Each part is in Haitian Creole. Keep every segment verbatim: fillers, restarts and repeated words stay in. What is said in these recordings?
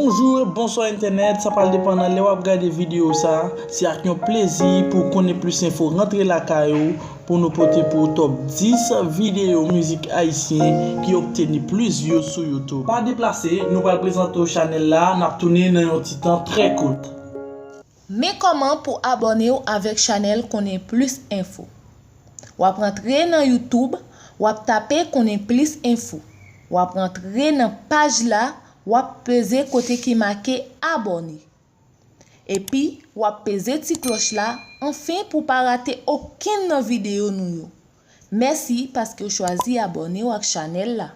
Bonjou e bonswa entènèt, sa pral depann nan lè w ap gade videyo sa. Se ak yon plezi pou w konnen plis enfo rantre lakay ou pou nou pote pou w top dis videyo mizik ayisyen ki obteni plis views sou YouTube. Pa deplase, nou pral prezante w chanèl la, n ap tounen nan yon ti tan trè kout. Men kòman pou abòne w avèk chanèl Konnen Plis Enfo. W ap rantre nan YouTube, w ap tape Konnen Plis Enfo. W ap rantre nan paj la, w ap peze kote ki make abòne. Epi, w ap peze ti klòch la, anfen pou w pa rate okenn nan videyo nou yo. Mèsi paske w chwazi abòne w ak chanèl la.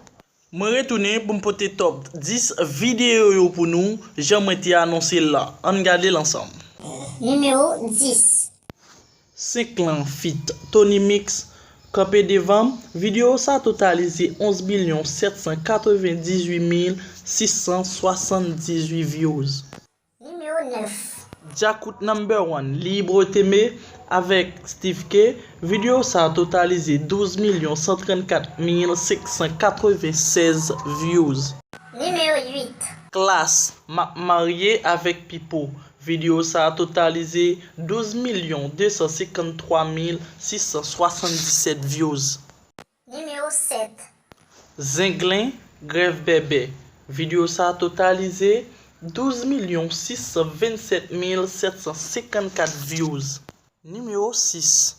Mwen retounen pou m pote top dis videyo yo pou nou, jan mwen te anonse l la. Ann gade l ansanm. Nimewo dis. Senk lan feat Tony Mix kanpe devan m. Videyo sa totalize onz milyon sèt san katrevendizuit mil sis san swasanndizuit views. Nimewo nèf. Djakout Number One, Libre T'aimer, avèk Steve K. Videyo sa totalize douz milyon san trannkat mil senk san katrevensèz views. Nimewo uit. Klass, M ap marye avèk Pipo. Videyo sa totalize douz milyon de san senkanntwa mil sis san swasanndisèt views. Nimewo sèt. Zenglen, Grèv Bèbè. Videyo sa totalize douz milyon sis san vennsèt mil sèt san senkannkat views. Nimewo sis.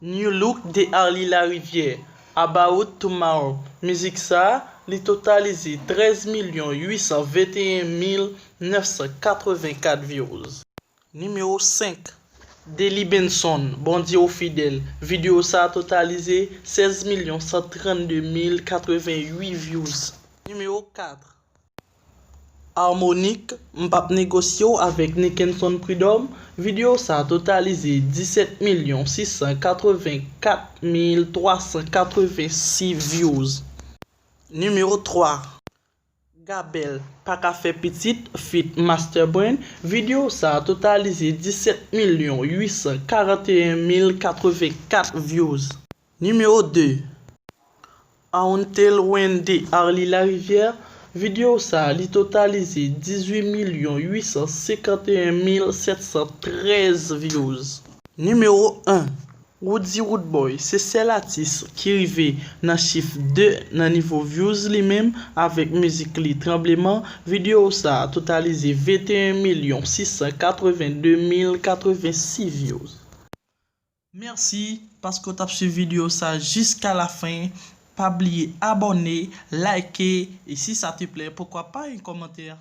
New Look de Arly Larivière, About Tomorrow. Mizik sa, li totalize trèz milyon uit san venteyen mil nèf san katrevenkat views. Nimewo senk. Deli Benson, Bondye ou fidèl. Videyo sa totalize sèz milyon san trannde mil katrevenuit views. Nimewo kat. Harmonik, M p ap negosye w avèk Nickenson Prud'homme. Videyo sa totalize disèt milyon sis san katrevenkat mil twa san katrevensis views. Nimewo twa. Gabel, Pa ka fè pitit, feat. Master Brain. Videyo sa totalize disèt milyon uit san karanteyen mil katrevenkat views. Nimewo de. Auntel Wendy, Arly Larivière. Videyo sa, li totalize dizuit milyon uit san senkanteyen mil sèt san trèz views. Nimewo en. Roody Roodboy, se sèl atis ki rive nan chif de nan nivo views li menm avèk mizik li Tranbleman. Videyo sa totalize venteyen milyon sis san katrevende mil katrevensis views. Mèsi paske w t ap swiv videyo sa jiska la fen. Pa bliye abòne, like, e si sa te plè, poukwa pa yon kòmantè.